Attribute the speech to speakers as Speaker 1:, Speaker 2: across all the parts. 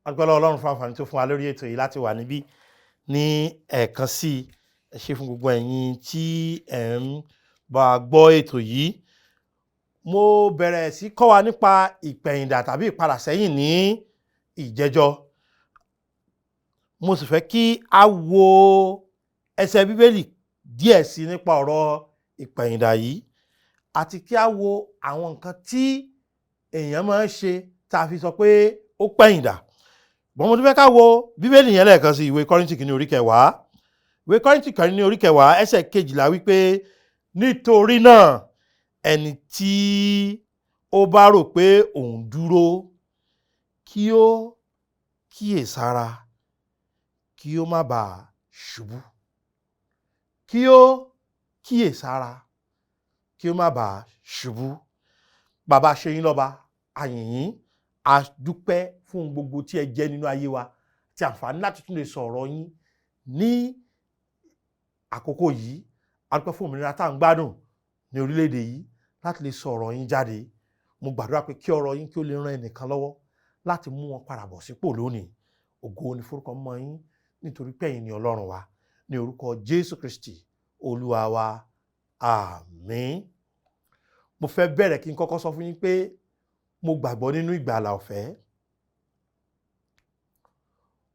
Speaker 1: Agbára Ọlọ́run fún àǹfààní tó fún wa lórí ètò yìí láti wà níbí ní ẹ̀ẹ̀kan sí i. Ẹ ṣé fún gbogbo ẹ̀yin tí ẹ̀ ń bá a gbọ́ ètò yìí. Mo bẹ̀rẹ̀ sí kọ́ wa nípa ìpẹ̀yìndà tàbí ìpadà sẹ́yìn ní ìjẹjọ́. Mo sì fẹ́ kí a wo ẹsẹ̀ Bíbélì díẹ̀ sí nípa ọ̀rọ̀ ìpẹ̀yìndà yìí, àti kí a wo àwọn nǹkan tí èèyàn máa ń ṣe tá a fi sọ pé ó pẹ̀yìndà. Bọ́n mo tún fẹ́ ká wo Bíbélì yẹn lẹ́ẹ̀kan sí, ìwé Kọ́ríńtì kìíní orí kẹwàá. Ìwé Kọ́ríńtì kìíní orí kẹwàá ẹsẹ̀ 12 wípé nítorí náà ẹni tí ó bá rò pé òun dúró kí ó kíyèsára kí ó má bàa ṣubú. Kí ó kíyèsára kí ó má bàa ṣubú. Bàbá ṣe yín lọ́ba, a yìn yín, a dúpẹ́ fún gbogbo tí ẹ jẹ́ nínú ayé wa, tí àǹfààní láti tún lè sọ̀rọ̀ yín ní àkókò yìí. A dúpẹ́ fún òmìnira tá à ń gbádùn ní orílẹ̀-èdè yìí láti lè sọ̀rọ̀ yín jáde. Mo gbàdúrà pé kí ọ̀rọ̀ yín kí ó lè ran ẹnìkan lọ́wọ́ láti mú wọn padà bọ̀ sípò lónìí. Ògo ni forúkọ mọ́ yín, nítorí pé ẹ̀yin ni Ọlọ́run wa. Ní orúkọ Jésù Kristi Olúwa wa, àmín. Mo fẹ́ bẹ̀rẹ̀ kí n kọ́kọ́ sọ fún yín pé mo gbàgbọ́ nínú ìgbàlà ọ̀fẹ́.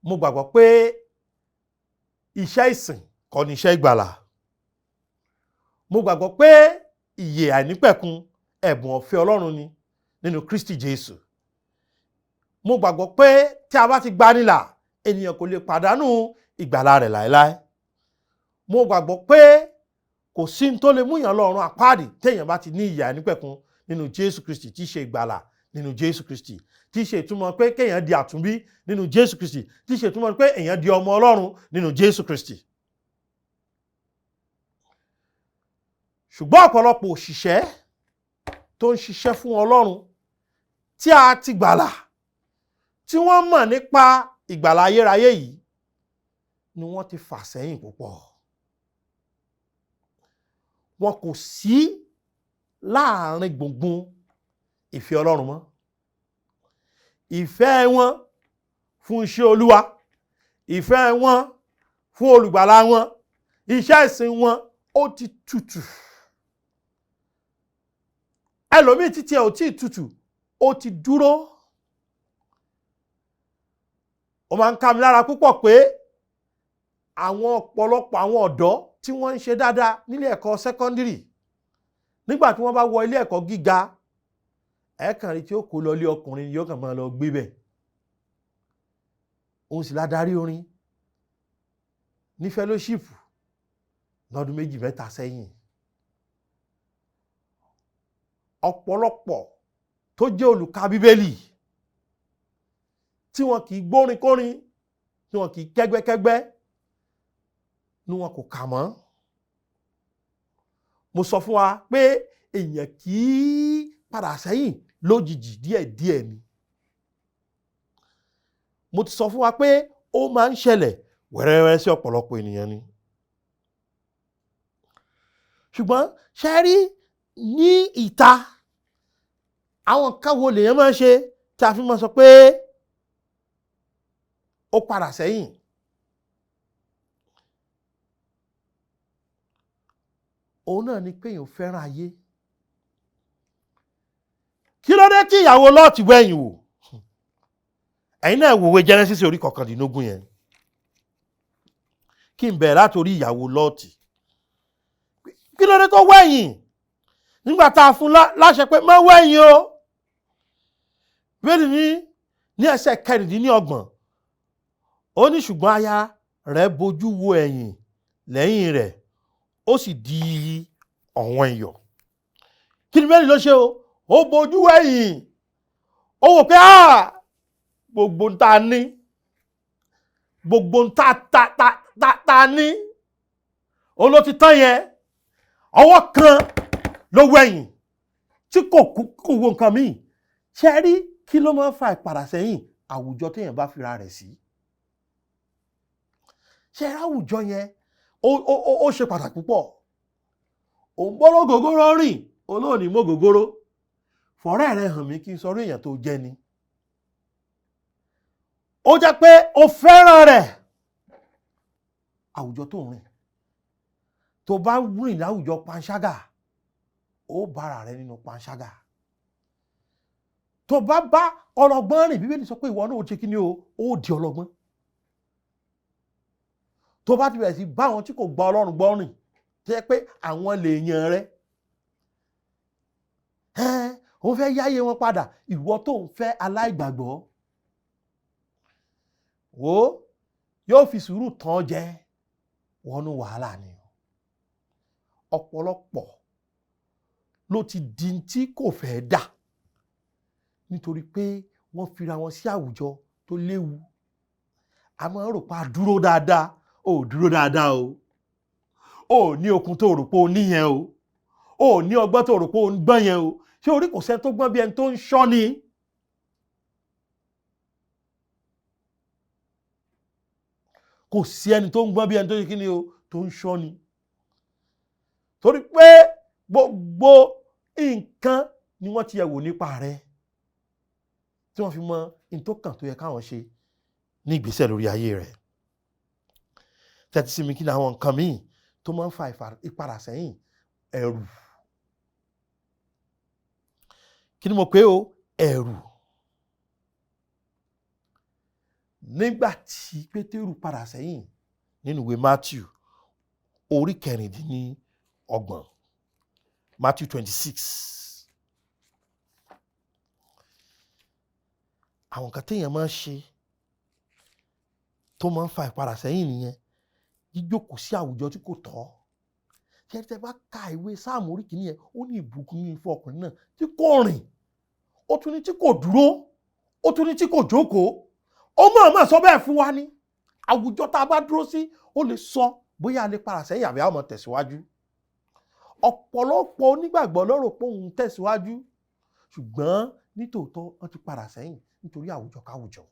Speaker 1: Mo gbàgbọ́ pé iṣẹ́ ìsìn kọ́ ni iṣẹ́ ìgbàlà. Mo gbàgbọ́ pé ìyè àìnípẹ̀kun ẹ̀bùn ọ̀fẹ́ Ọlọ́run ni nínú Kristi Jésù. Mo gbàgbọ́ pé tí a bá ti gbanilà, ènìyàn kò lè pàdánù ìgbàlà rẹ̀ láéláé. Mo gbàgbọ́ pé kò sí ní tó lè mú èèyàn lọ ọ̀run àpáàdì téèyàn bá ti ní ìyè àìnípẹ̀kun nínú Jésù Kristi, tí í ṣe ìgbàlà nínú Jésù Kristi, tí í ṣe ìtumọ̀ pé kéèyàn di àtúnbí nínú Jésù Kristi, tí í ṣe ìtumọ̀ pé èèyàn di ọmọ Ọlọ́run nínú Jésù Kristi. Ṣùgbọ́n ọ̀pọ̀lọpọ̀ òṣìṣẹ́ tó ń ṣiṣẹ́ fún Ọlọ́run tí a ti gbàlà, tí wọ́n mọ̀ nípa ìgbàlà ayérayé yìí, ni wọ́n ti fà sẹ́yìn púpọ̀. Wọn kò sí láàrin gbùngbùn ìfẹ́ Ọlọ́run mọ́. Ìfẹ́ wọn fún iṣẹ́ Olúwa, ìfẹ́ wọn fún olùgbàlà wọn, iṣẹ́ ìsìn wọn ó ti tutù. Ẹlòmíì títí ẹ̀ ò tí ì tutù, ó ti dúró. Ó máa ń ká mi lára púpọ̀ pé àwọn ọ̀pọ̀lọpọ̀ àwọn ọ̀dọ́ tí wọ́n ń ṣe dáadáa nílé ẹ̀kọ́ sẹ́kọ́ndírì, nígbà tí wọ́n bá wọ ilé ẹ̀kọ́ gíga, ẹ̀ẹ̀kan rí tí ó kó lọ ilé ọkùnrin yóò kàn máa lọ gbé bẹ̀. Òun sì ládarí orin ní fellowship lọ́dún 2 mẹ́ta sẹ́yìn. Ọ̀pọ̀lọpọ̀ tó jẹ́ olùka Bíbélì tí wọn kì í gbórin kórin, tí wọn kì í kẹ́gbẹ́kẹ́gbẹ́, ni wọn kò kà mọ́. Mo sọ fún wa pé èèyàn kì í padà sẹ́yìn lójijì, díẹ̀díẹ̀ ni. Mo ti sọ fún wa pé ó máa ń ṣẹlẹ̀ wẹ́rẹ́wẹ́rẹ́ sí ọ̀pọ̀lọpọ̀ ènìyàn ni. Ṣùgbọ́n ṣe rí ní ìta àwọn nǹkan wo lèèyàn máa ń ṣe tí a fi máa sọ pé ó padà sẹ́yìn? Òun náà ni pé èèyàn fẹ́ràn ayé. Kí ló dé tí ìyàwó Lọ́ọ̀tì wẹ̀yìn wò? Ẹ̀yin náà wòwe Genesis orí 19 yẹn. Kí n bẹ̀rẹ̀ láti orí ìyàwó Lọ́ọ̀tì. Kí ló dé tó wẹ̀yìn? Nígbà tá a fún láṣẹ pé má wẹ̀yìn o. Bíbélì ní ẹsẹ̀ 26. Ó ní ṣùgbọ́n aya rẹ̀ bojú wo ẹ̀yìn lẹ́yìn rẹ̀, ó sì di ọ̀wọ́n iyọ̀. Kí ni Bíbélì ló ṣe o? Ó bojú wẹ̀yìn. Ó wò pé gbogbo ń ta ní, gbogbo ń ta ta ta ta ta ní, ó ló ti tán yẹn. Ọwọ́ kan ló wẹ̀yìn tí kò wo nǹkan míì. Ṣé rí kí ló máa ń fa ìpadà sẹ́yìn? Àwùjọ téèyàn bá fira rẹ̀ sí. Ṣé rí àwùjọ yẹn ó ṣe pàtàkì púpọ̀. Òun bọ́rọ̀ gògóró rìn, olóòní mọ́ gògóró. Fọ̀rẹ́ rẹ hàn mí kí n sọ̀rọ̀ èèyàn tó jẹ́ ni. Ó jẹ́ pé o fẹ́ràn rẹ̀. Àwùjọ tó ń rìn, tó bá rìn láwùjọ panṣágà, ó bára rẹ nínú panṣágà. Tó bá bá ọlọ́gbọ́n rìn, Bíbélì sọ pé ìwọ náà ó ṣe kí ni o, ó di ọlọ́gbọ́n. Tó bá ti bẹ̀rẹ̀ sí bá àwọn tí kò gba Ọlọ́run gbọ́ rìn, tó jẹ́ pé àwọn lèèyàn rẹ, òun fẹ́ yáyé wọn padà, ìwọ tó ń fẹ́ aláìgbàgbọ́, wò ó, yóò fi sùúrù tán jẹ wọnú wàhálà ni. Ọ̀pọ̀lọpọ̀ ló ti di tí kò fẹ́ dà nítorí pé wọ́n fira wọn sí àwùjọ tó léwu. A máa ń rò pa dúró dáadáa, ò dúró dáadáa o, ò ní okun tó rò pé o níyẹn o, ò ní ọgbọ́n tó rò pé o ń gbọ́n yẹn o. Ṣé orí kò sẹ́ni tó gbọ́n bí ẹni tó ń ṣọ́ ni? Kò sí ẹni tó ń gbọ́n bí ẹni tó ṣe kí ni o, tó ń ṣọ́ ni. Torí pé gbogbo nǹkan ni wọ́n ti yẹ̀ wò nípa rẹ̀ tí wọ́n fi mọ ohun tó kàn tó yẹ káwọn ṣe ní ìgbésẹ̀ lórí ayé rẹ̀. Tẹ́tí sí mi, kí ni àwọn nǹkan míì tó máa ń fa ìpadà sẹ́yìn? Ẹ̀rù. Kí ni mo pè o? Ẹ̀rù. Nígbà tí Pétérù padà sẹ́yìn nínú ìwé Matthew orí 26, Matthew 26. Àwọn nǹkan téèyàn máa ń ṣe tó máa ń fa ìpadà sẹ́yìn nìyẹn. Jíjókòó sí àwùjọ tí kò tọ́. Ṣé ẹ bá ka ìwé Sáàmù orí kìíní yẹn, ó ní ìbùkún ní fún ọkùnrin náà tí kò rìn, ó tún ní tí kò dúró, ó tún ní tí kò jókòó. Ó mọ̀ọ́mọ̀ sọ bẹ́ẹ̀ fún wa ní àwùjọ tá a bá dúró sí, ó lè sọ bóyá a lè padà sẹ́yìn àbí a máa tẹ̀síwájú. Ọ̀pọ̀lọpọ̀ onígbàgbọ́ ló rò pé òun tẹ̀síwájú, ṣùgbọ́n nítòótọ́ wọ́n ti padà sẹ́yìn nítorí àwùjọ káwùjọ.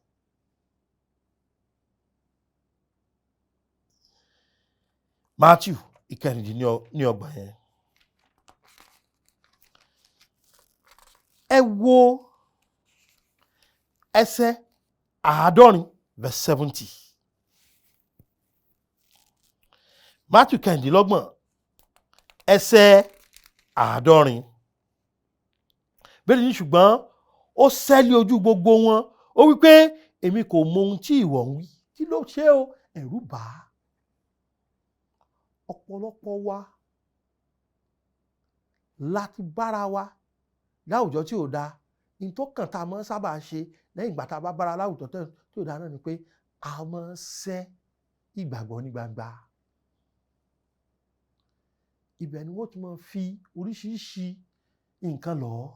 Speaker 1: Matthew 26 yẹn. Ẹ wo ẹsẹ̀ 70, verse 70. Matthew 26 ẹsẹ̀ 70. Bẹ́ẹ̀ ni, ṣùgbọ́n ó sẹ́lé ojú gbogbo wọn, ó wí pé èmi kò mọ ohun tí ìwọ ń wí. Kí ló ṣe o? Ẹ̀rù bà á. Ọ̀pọ̀lọpọ̀ wa láti bára wa láwùjọ tí ò dáa. Ní tó kàn tá a máa ń sábà ṣe lẹ́yìn ìgbà tá a bá bára láwùjọ tí ò dáa náà ni pé a máa ń sẹ́ ìgbàgbọ́ ní gbangba. Ibẹ̀ ni wọ́n ti máa fi oríṣiríṣi nǹkan lọ̀ ọ́.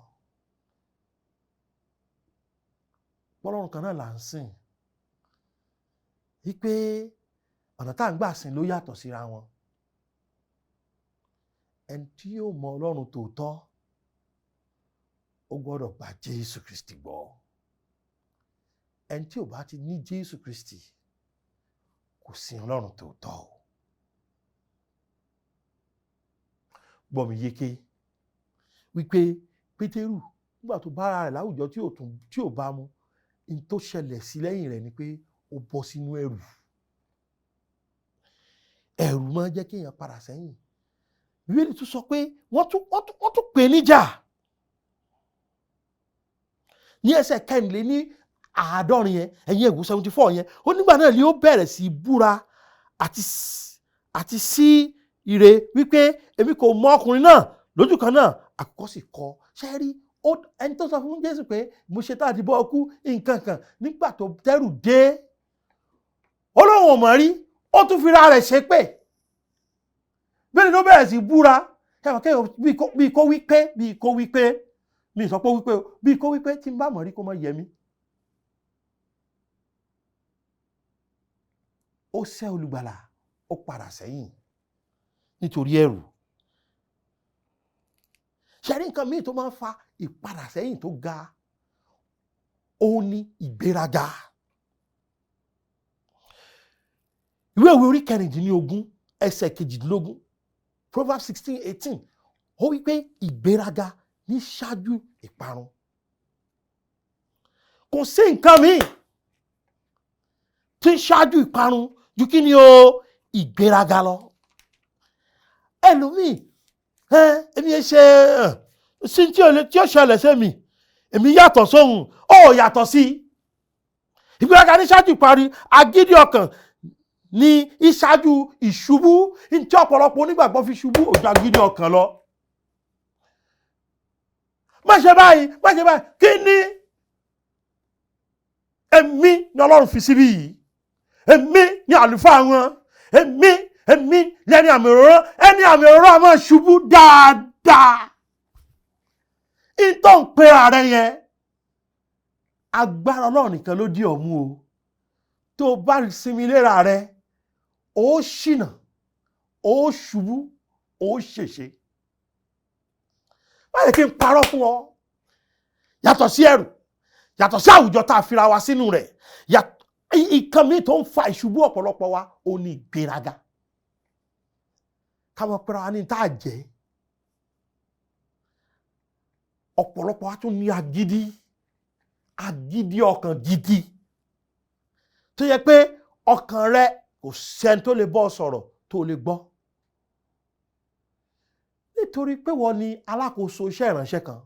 Speaker 1: Bọ́lọ́run kan náà là ń sìn. Wípé ọ̀nà tá à ń gbà sìn ló yàtọ̀ síra wọn. Ẹni tí yóò mọ Ọlọ́run tòótọ́, ó gbọ́dọ̀ gba Jésù Kristi gbọ́. Ẹni tí ò bá ti ní Jésù Kristi kò sin Ọlọ́run tòótọ́ o. Gbọ́ mi yéké wípé Pétérù nígbà tó bára rẹ̀ láwùjọ tí ò bá mu, ní tó ṣẹlẹ̀ sí lẹ́yìn rẹ̀ ni pé ó bọ́ sínú ẹ̀rù. Ẹ̀rù máa ń jẹ́ kí èèyàn padà sẹ́yìn. Bíbélì tún sọ pé wọ́n tún pè níjà ní ẹsẹ̀ 74 yẹn, ẹ̀yìn ẹ̀wù 74 yẹn, ó nígbà náà ni ó bẹ̀rẹ̀ sí búra àti sí ire wípé èmi kò mọ ọkùnrin náà. Lójú kan náà àkùkọ sì kọ. Ṣé rí ẹni tó sọ fún Jésù pé mo ṣe tá a ti bọ́ ọkú nǹkan kan, nígbà tó tẹ́rù dé ó lóun ò mọ̀ rí, ó tún fira rẹ̀ ṣépè. Bẹ́ẹ̀ ni ló bẹ̀rẹ̀ sí búra. Bí kò wí pé, bí kò wí pé, mi sọ pé wípé o, bí kò wí pé tí n bá mọ̀ rí kó má yẹ mí. Ó sẹ́ olùgbàlà, ó padà sẹ́yìn nítorí ẹ̀rù. Ṣé rí nǹkan míì tó máa ń fa ìpadà sẹ́yìn tó ga? Òun ni ìgbéraga. Ìwé òwe orí 16 ẹsẹ̀ 18, Proverbs 16:18, ó wí pé ìgbéraga ní ṣáájú ìparun. Kò sí nǹkan míì Ní ṣáájú ìparun ju kí ni o, ìgbéraga lọ. Ẹlòmíì, èmi ẹ ṣe sí tí ó ṣẹlẹ̀ sẹ́mi, èmi yàtọ̀ sóhun, ó yàtọ̀ sí. Ìgbéraga ní ṣáájú ìparí, agídí ọkàn ní ìṣáájú ìṣubú. Tí ọ̀pọ̀lọpọ̀ onígbàgbọ́ fi ṣubú òjò agídí ọkàn lọ. Má ṣe báyìí, má ṣe báyìí, kí ni èmi ni Ọlọ́run fi síbí yìí, èmi ni àlùfáà wọn, èmi lẹ́ni àmì òróró, ẹni àmì òróró a máa ṣubú dáadáa. Ìtọ́ ń pe ààrẹ yẹn, agbára Ọlọ́run nìkan ló dí ọ̀mú o. Tó bá sinmi léra rẹ, ó ṣìnà, ó ṣubú, ó ṣèṣe. Báyìí kí n parọ́ fún ọ, yàtọ̀ sí ẹ̀rù, yàtọ̀ sí àwùjọ tá a fira wa sínú rẹ̀, ìkan mi tó ń fa ìṣubú ọ̀pọ̀lọpọ̀ wa ó ní ìgbéraga. Káwọn pẹ́ra wa ní tá a jẹ́. Ọ̀pọ̀lọpọ̀ wa tún ní agídí, agídí ọkàn gidi, tó yẹ pé ọkàn rẹ kò sẹ́ni tó lè bọ́ sọ̀rọ̀ tó lè gbọ́. Nítorí pé wọ́n ní alákòóso iṣẹ́ ìránṣẹ́ kan,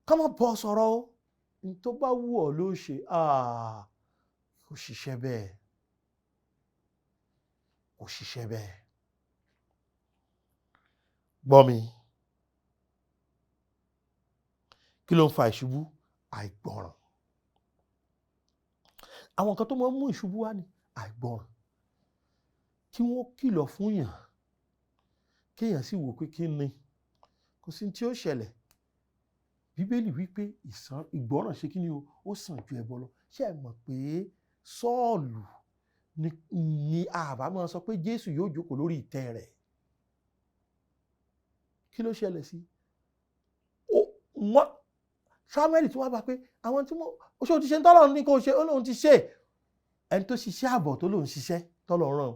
Speaker 1: ká má bọ́ sọ̀rọ̀ o, ní tó bá wù ọ́ ló ṣe, kò ṣiṣẹ́ bẹ́ẹ̀, kò ṣiṣẹ́ bẹ́ẹ̀. Gbọ́ mi, kí ló ń fa ìṣubú? Àìgbọràn. Àwọn nǹkan tó máa ń mú ìṣubú wá ní àìgbọràn. Kí wọ́n kìlọ̀ fún yàn, kéèyàn sì wò pé kí ni, kò sí tí ó ṣẹlẹ̀. Bíbélì wípé ìgbọràn ṣe kí ni o, ó sàn ju ẹbọ lọ. Ṣé ẹ mọ̀ pé Sọ́ọ̀lù ni àbá máa sọ pé Jésù yóò jókòó lórí ìtẹ́ rẹ̀? Kí ló ṣẹlẹ̀ sí? Sámúẹ́lì tí wọ́n bá pé àwọn tí wọ́n ṣe o ti ṣe ń tọ́lọ́run ní kó ṣe, ó lóun ti ṣe. Ẹni tó ṣiṣẹ́ àbọ̀ tó lóun ṣiṣẹ́ tọ́lọ́run rán.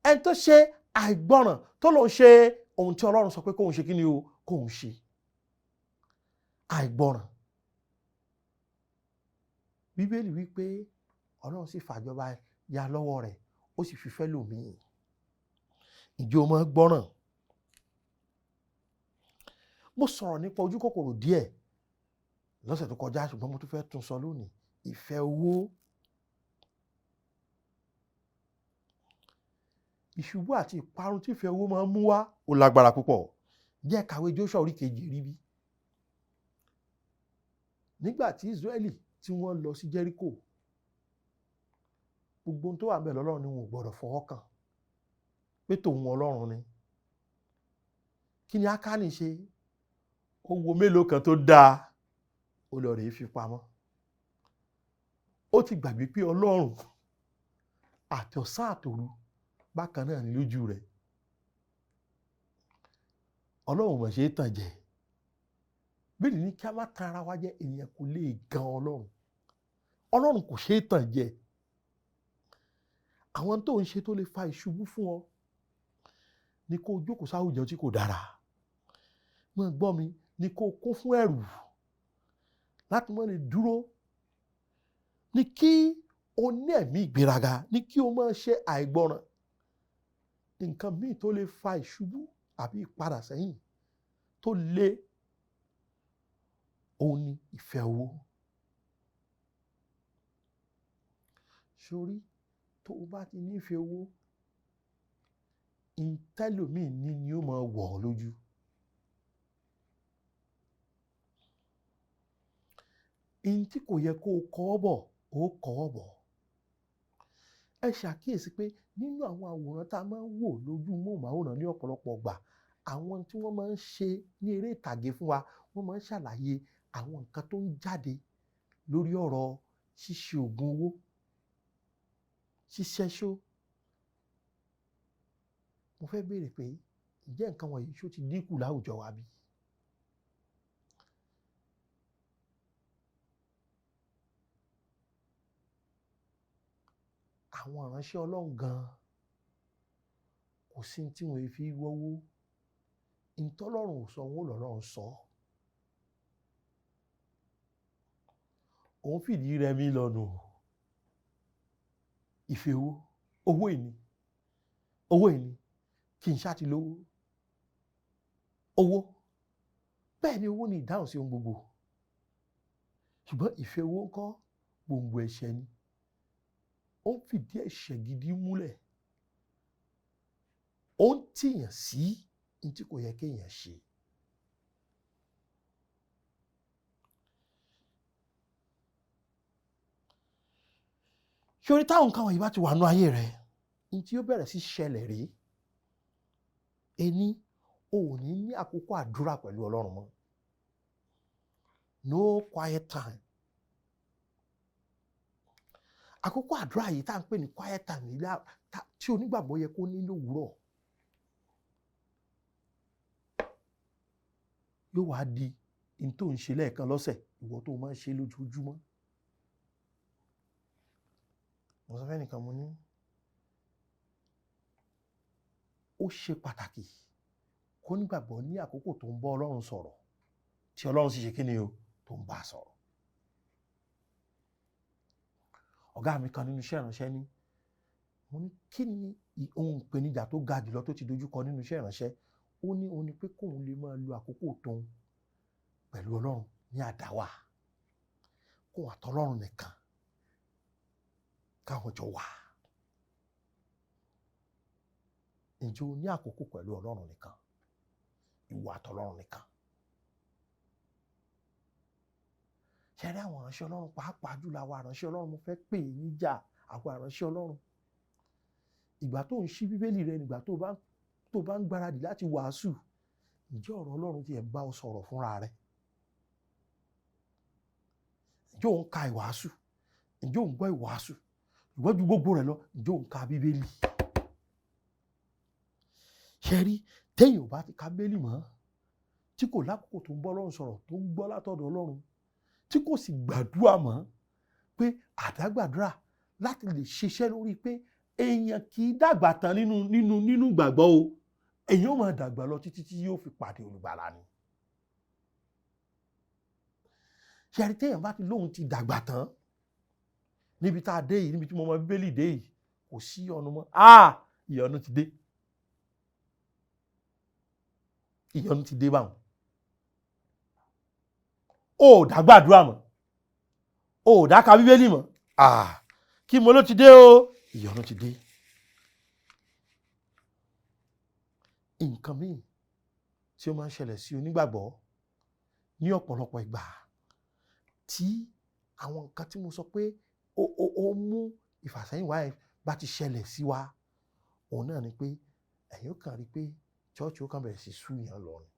Speaker 1: Ẹni tó ṣe àìgbọràn tó lóun ṣe ohun tí Ọlọ́run sọ pé kóun ṣe kí ni o, kóun ṣe. Àìgbọràn. Bíbélì wípé Ọlọ́run sì fàjọba ya lọ́wọ́ rẹ̀, ó sì fi fẹ́ lòmíì. Ǹjẹ́ o máa gbọ́ràn? Mo sọ̀rọ̀ nípa ojú kòkòrò díẹ̀ lọ́sẹ̀ tó kọjá, ṣùgbọ́n mo tún fẹ́ tún sọ lónìí. Ìfẹ́ owó. Ìṣubú àti ìparun tí ìfẹ́ owó máa ń mú wá ó lágbára púpọ̀. Jẹ́ kàwé Jóṣúà orí kejì rí bí. Nígbà tí Ísírẹ́lì tí wọ́n lọ sí Jẹ́ríkò, gbogbo ohun tó wà ńbẹ̀ lọ́lọ́run ni wọn ò gbọ́dọ̀ fọwọ́ kàn, pé tòun Ọlọ́run ni. Kí ni Ákánì ṣe? Ó wo mélòó kan tó dáa, ó lọ rèé fi pamọ́. Ó ti gbàgbé pé Ọlọ́run àti ọ̀sán àtòru bákan náà ni lójú rẹ̀. Ọlọ́run mọ̀ ṣe é tàn jẹ. Bíbélì ní kí a má tan ara wa jẹ, ènìyàn kò lè gan Ọlọ́run. Ọlọ́run kò ṣe é tàn jẹ. Àwọn tó ń ṣe tó lè fa ìṣubú fún ọ ni kó o jókòó sáwùjọ tí kò dára. Mọ̀ gbọ́ mi, ni kó o kún fún ẹ̀rù láti má lè dúró. Ni kí o ní ẹ̀mí ìgbéraga, ni kí o máa ṣe àìgbọràn. Nǹkan míì tó lè fa ìṣubú àbí ìpadà sẹ́yìn tó lé òun ni ìfẹ́ owó. Sórí tó o bá ti nífẹ̀ẹ́ owó, ìtẹ́lòmíì ní ni ó máa wọ̀ ọ́ lójú. Ihun tí kò yẹ kó o kọ́ bọ̀, ó kọ́ bọ̀. Ẹ ṣàkíyèsí pé nínú àwọn àwòrán tá a máa ń wò lójú móhùnmáwòrán ní ọ̀pọ̀lọpọ̀ ọgbà, àwọn tí wọ́n máa ń ṣe ní eré ìtàgé fún wa, wọ́n máa ń ṣàlàyé àwọn nǹkan tó ń jáde lórí ọ̀rọ̀ ṣíṣe ògùn owó, ṣíṣẹ́ṣó. Mo fẹ́ béèrè pé ǹjẹ́ nǹkan wọ̀nyí ṣó ti dínkù láwùjọ wa bí? Àwọn ìránṣẹ́ Ọlọ́run gan-an kò sí tí wọ́n fi wọ́wọ́. Ìtọ́lọ́run ò sọ, wọ́n lọ́lọ́run sọ. Òun fìdí rẹmi lọ́nà. Ìfẹ́ owó, owó ìní, owó ìní, kí n ṣáà ti lówó. Owó, bẹ́ẹ̀ ni, owó ni ìdáhùn sí ohun gbogbo, ṣùgbọ́n ìfẹ́ owó ńkọ́? Gbòǹgbò ẹ̀ṣẹ̀ ni. Ó ń fìdí ẹ̀ṣẹ̀ gidi múlẹ̀, ó ń tìyàn sí ní tí kò yẹ kéèyàn ṣe. Ṣorí táwọn nǹkan wọ̀nyí bá ti wà nú ayé rẹ, ní tí ó bẹ̀rẹ̀ sí ṣẹlẹ̀ rèé. Ení, o ò ní ní àkókò àdúrà pẹ̀lú Ọlọ́run mọ́. No quiet time. Àkókò àdúrà yìí tá à ń pè ní quiet time yìí tí onígbàgbọ́ yẹ kó ní lówùúrọ̀ yóò wá di n tó ń ṣe lẹ́ẹ̀kan lọ́sẹ̀, ìwọ tó máa ń ṣe lójoojúmọ́. Mo sọ fẹ́nìkan, mo ní ó ṣe pàtàkì kó nígbàgbọ́ ní àkókò tó ń bá Ọlọ́run sọ̀rọ̀, tí Ọlọ́run sì ṣe kí ni o, tó ń bá a sọ̀rọ̀. Ọ̀gá mi kan nínú iṣẹ́ ìránṣẹ́ ní, mo ní kí ni ohun ìpèníjà tó ga jùlọ tó ti dojúkọ nínú iṣẹ́ ìránṣẹ́? Ó ní òun ni pé kóun lè máa lo àkókò tóun pẹ̀lú Ọlọ́run ní àdáwà, kóun àtọlọ́run nìkan káwọn jọ wà. Ǹjẹ́ o ní àkókò pẹ̀lú Ọlọ́run nìkan, ìwọ àtọlọ́run nìkan? Ṣe rí àwọn ìránṣẹ́ Ọlọ́run, pàápàá jùlọ àwọn ìránṣẹ́ Ọlọ́run, mo fẹ́ pè é níjà, àwọn ìránṣẹ́ Ọlọ́run, ìgbà tó ń ṣí Bíbélì rẹ, nígbà tó bá ń gbáradì láti wàásù, ǹjẹ́ ọ̀rọ̀ Ọlọ́run ti ẹ̀ bá ọ sọ̀rọ̀ fúnra rẹ? Ǹjẹ́ ò ń ka ìwàásù? Ǹjẹ́ ò ń gbọ́ ìwàásù? Ìwọ́n ju gbogbo rẹ̀ lọ, ǹjẹ́ ò ń ka Bíbélì? Ṣe rí, téèyàn ò bá ti ka Bíbélì mọ́, tí kò lákòókò tó ń bọ́ Ọlọ́run sọ̀rọ̀, tó ń gbọ́ látọ̀dọ̀ Ọlọ́run, tí kò sì gbàdúrà mọ́, pé àdágbàdúrà láti lè ṣiṣẹ́ lórí pé èèyàn kì í dàgbà tán nínú ìgbàgbọ́ o. Èèyàn ó máa dàgbà lọ títí tí yóò fi pàdé olùgbàlà ni. Ṣe rí, téèyàn bá ti lóhun ti dàgbà tán níbi tá a dé yìí, níbi tí mo mọ Bíbélì dé yìí, kò sí ìyọnu mọ́. Ah, ìyọnu ti dé, ìyọnu ti dé báwọn. O ò dàgbàdúrà mọ́, o ò dáka Bíbélì mọ́, ah, kí mo ló ti dé o? Ìyọnu ti dé. Nǹkan míì tí ó máa ń ṣẹlẹ̀ sí onígbàgbọ́ ní ọ̀pọ̀lọpọ̀ ìgbà tí àwọn nǹkan tí mo sọ pé ó mú ìfàsẹ́yìn wá ẹ̀ bá ti ṣẹlẹ̀ sí wa, òun náà ni pé ẹ̀yin ó kàn rí pé church ó kàn bẹ̀rẹ̀ sí sú yàn lọ ni,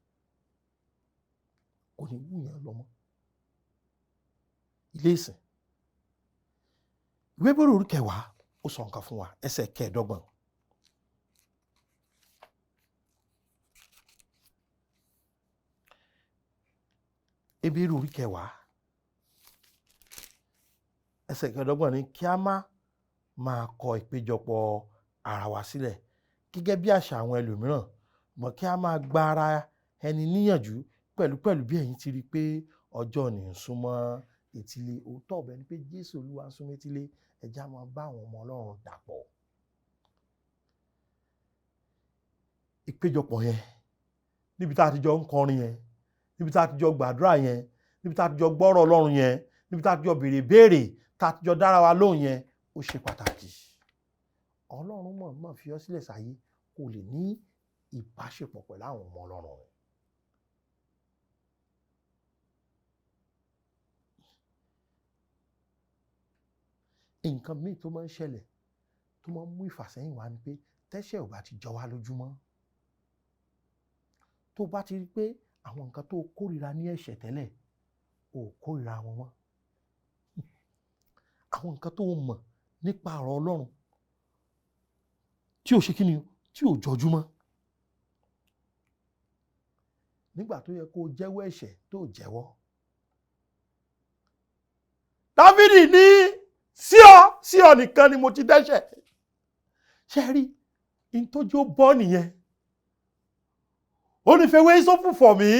Speaker 1: kò ní wú yàn lọ mọ́ ilé ìsìn. Ìwé Hébérù orí 10, ó sọ nǹkan fún wa, ẹsẹ̀ 25. Hébérù orí 10, ẹsẹ̀ 25 ní kí a má máa kọ ìpéjọpọ̀ ara wa sílẹ̀ gẹ́gẹ́ bí àṣà àwọn ẹlòmíràn, mọ̀ kí a máa gba ara ẹni níyànjú pẹ̀lúpẹ̀lú bí ẹ̀yin ti rí i pé ọjọ́ ní ń súnmọ́ etílé. Òótọ́ ọ̀bẹ ni pé Jésù Olúwa ń súnmọ́ etílé. Ẹ jẹ́ á máa bá àwọn ọmọ Ọlọ́run dàpọ̀. Ìpéjọpọ̀ yẹn, níbi tá a ti jọ ń kọrin yẹn, níbi tá a ti jọ gbàdúrà yẹn, níbi tá a ti jọ gbọ́rọ̀ Ọlọ́run yẹn, níbi tá a ti jọ béèrè béèrè, tá a ti jọ dára wa lóhùn yẹn, ó ṣe pàtàkì. Ọlọ́run mọ̀ mọ̀ fi ọ́ sílẹ̀ sáyé kó lè ní ìbáṣepọ̀ pẹ̀lú àwọn ọmọ Ọlọ́run rẹ̀. Nǹkan míì tó máa ń ṣẹlẹ̀ tó máa ń mú ìfàsẹ́yìn wá ni pé tẹ́ṣẹ̀ ò bá ti jọ wá lójúmọ́, tó bá ti rí pé àwọn nǹkan tó kórìíra ní ẹ̀ṣẹ̀ tẹ́lẹ̀, ò kórìíra wọn mọ́, àwọn nǹkan tó mọ̀ nípa ọ̀rọ̀ Ọlọ́run tí ò ṣe kí ni, tí ò jọjú mọ́, nígbà tó yẹ kó jẹ́wọ́ ẹ̀ṣẹ̀ tó jẹ́wọ́. Dáfídì ní sí ọ nìkan ni mo ti dẹ́ṣẹ̀. Ṣe rí in tó jó bọ́ nìyẹn. Ó ní fewé sófù fọ̀ mí,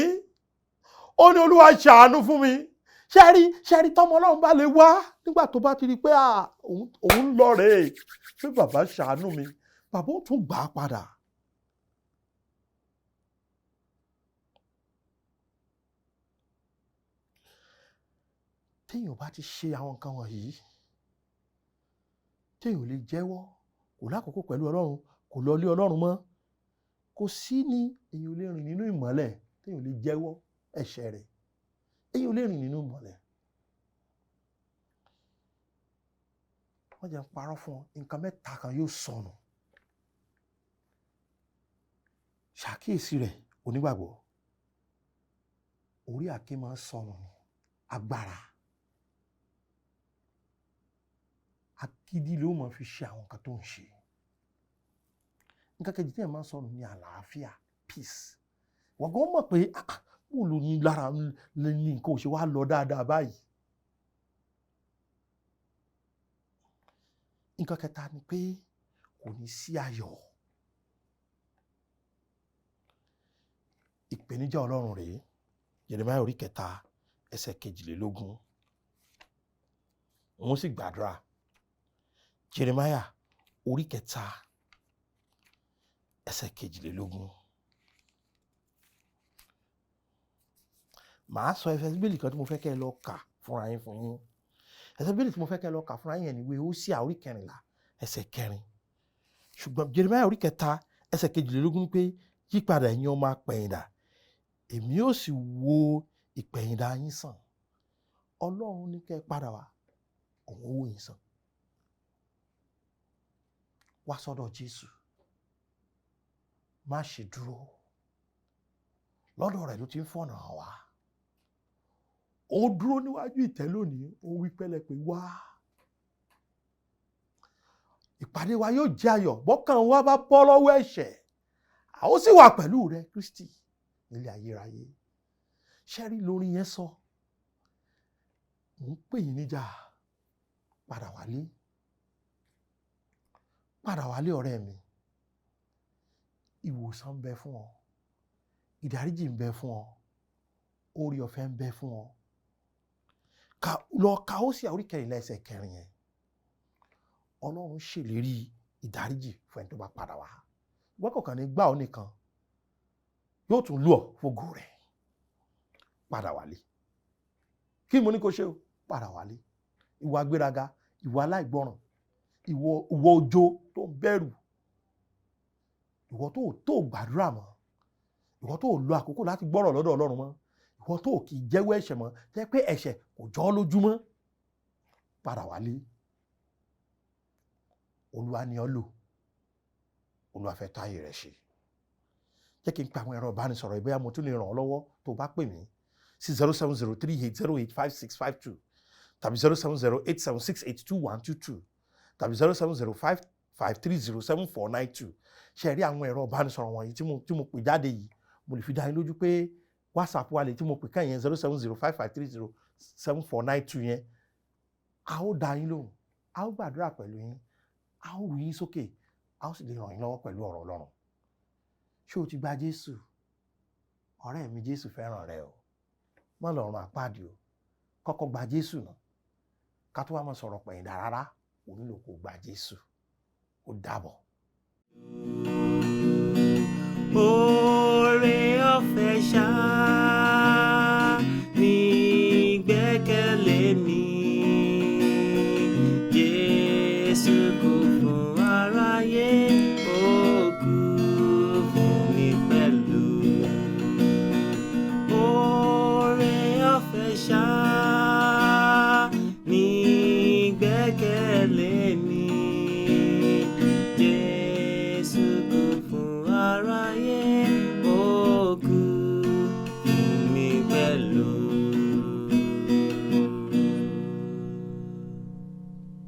Speaker 1: ó ní Olúwa ṣàánú fún mi. Ṣẹ́rí ṣẹ́rí, tọmọ Ọlọ́run bá lè wá nígbà tó bá ti rí i pé òun lọ rèé, pé bàbá ṣàánú mi, bàbá ó tún gbà á padà. Téèyàn bá ti ṣe àwọn nǹkan wọ̀nyí, téèyàn ò lè jẹ́wọ́, kò lákòókò pẹ̀lú Ọlọ́run, kò lọ lé Ọlọ́run mọ́, kò sí ní èèyàn ò lè rìn nínú ìmọ́lẹ̀. Téèyàn ò lè jẹ́wọ́ ẹ̀ṣẹ̀ rẹ̀, èèyàn ò lè rìn nínú ìmọ́lẹ̀. Wọ́n jẹ́ ń parọ́ fún ọ, nǹkan mẹ́ta kan yóò sọnù. Ṣàkíyèsí rẹ̀, onígbàgbọ́. Orí àké máa ń sọnù ni agbára. Agídí ló máa fi ṣe àwọn nǹkan tó ń ṣe. Nǹkan kejì tí ẹ̀ máa ń sọnù ni àlàáfíà, peace. Wọ́n gan mọ̀ pé bó ló ní lára ní nǹkan ò ṣe wá lọ dáadáa báyìí. Nǹkan kẹta ni pé kò ní sí ayọ̀. Ìpèníjà Ọlọ́run rèé. Jeremiah orí 3 ẹsẹ̀ 22. Òun sì gbàdúrà. Jeremiah orí 3 ẹsẹ̀ 22. Màá sọ ẹsẹ̀ Bíbélì kan tí mo fẹ́ kẹ́ ẹ lọ kà fúnra yín fún yín. Ẹsẹ̀ Bíbélì tí mo fẹ́ kẹ́ ẹ lọ kà fúnra yín ní ìwé Hósíà orí 14 ẹsẹ̀ 4. Ṣùgbọ́n Jeremiah orí 3 ẹsẹ̀ 22 pé yípadà ẹ̀yin ọmọ apẹ̀yìndà, èmi ó sì wo ìpẹ̀yìndà yín sàn. Ọlọ́run ní kẹ́ ẹ padà wá, òun ó wò yín sàn. Wá sọ́dọ̀ Jésù. Má ṣe dúró. Lọ́dọ̀ rẹ̀ ló ti ń fọ̀nà hàn wá. Ó dúró níwájú ìtẹ́ lónìí, ó wí pẹ́lẹ́ pé wá. Ìpàdé wa yóò jẹ́ ayọ̀, bọ́kàn wa bá bọ́ lọ́wọ́ ẹ̀ṣẹ̀, a ó sì wà pẹ̀lú rẹ Kristi nílé ayérayé. Ṣẹ́rí lórí yẹn sọ, mò ń pè yín níjà, padà wálé. Padà wálé ọ̀rẹ́ mi. Ìwòsàn ń bẹ fún ọ, ìdáríjì ń bẹ fún ọ, oore ọ̀fẹ́ ń bẹ fún ọ. Lọ ka Hósíà orí 14 ẹsẹ̀ 4 yẹn. Ọlọ́run ṣèlérí ìdáríjì fún ẹni tó bá padà wá. Wọ́n kọ̀ọ̀kan ní gbà ọ́ nìkan, yóò tún lù ọ́ fógo rẹ̀. Padà wálé. Kí mo ní kó ṣe o? Padà wálé. Ìwà gbéraga, ìwà aláìgbọràn, ìwọ ojo tó ń bẹ̀rù, ìwọ tó gbàdúrà mọ́, ìwọ tó lo àkókò láti gbọ́rọ̀ lọ́dọ̀ Ọlọ́run mọ́, ìwọ tó kì í jẹ́wọ́ ẹ̀ṣẹ̀ mọ́, jẹ́ pé ẹ̀ṣẹ̀ kò jọ ọ́ lójúmọ́. Padà wálé. Olúwa ni ọ́ lò. Olúwa fẹ́ táyé rẹ̀ ṣe. Jẹ́ kí n pe àwọn ẹ̀rọ ìbánisọ̀rọ̀ ìbóyá mo tún lè ràn ọ́ lọ́wọ́ tó o bá pè mí sí 07038085652 tàbí 07087682122 tàbí 07055307492. Ṣe rí àwọn ẹ̀rọ ìbánisọ̀rọ̀ wọ̀nyí tí mo pè jáde yìí, mo lè fi dá yín lójú pé WhatsApp wa lè tí mo pè kàn yẹn 07055307492 yẹn, a ó dá yín lóhùn, a ó gbàdúrà pẹ̀lú yín, a ó rú yín sókè, a ó sì lè ràn yín lọ́wọ́ pẹ̀lú ọ̀rọ̀ Ọlọ́run. Ṣé o ti gba Jésù? Ọ̀rẹ́ mi, Jésù fẹ́ràn rẹ o. Má lọ run àpáàdì o. Kọ́kọ́ gba Jésù náà. Ká tó wá máa sọ̀rọ̀ pẹ̀yìndà rárá, o nílò kó gba Jésù. Ó dàbọ̀.
Speaker 2: Oore ọ̀fẹ́ ṣá.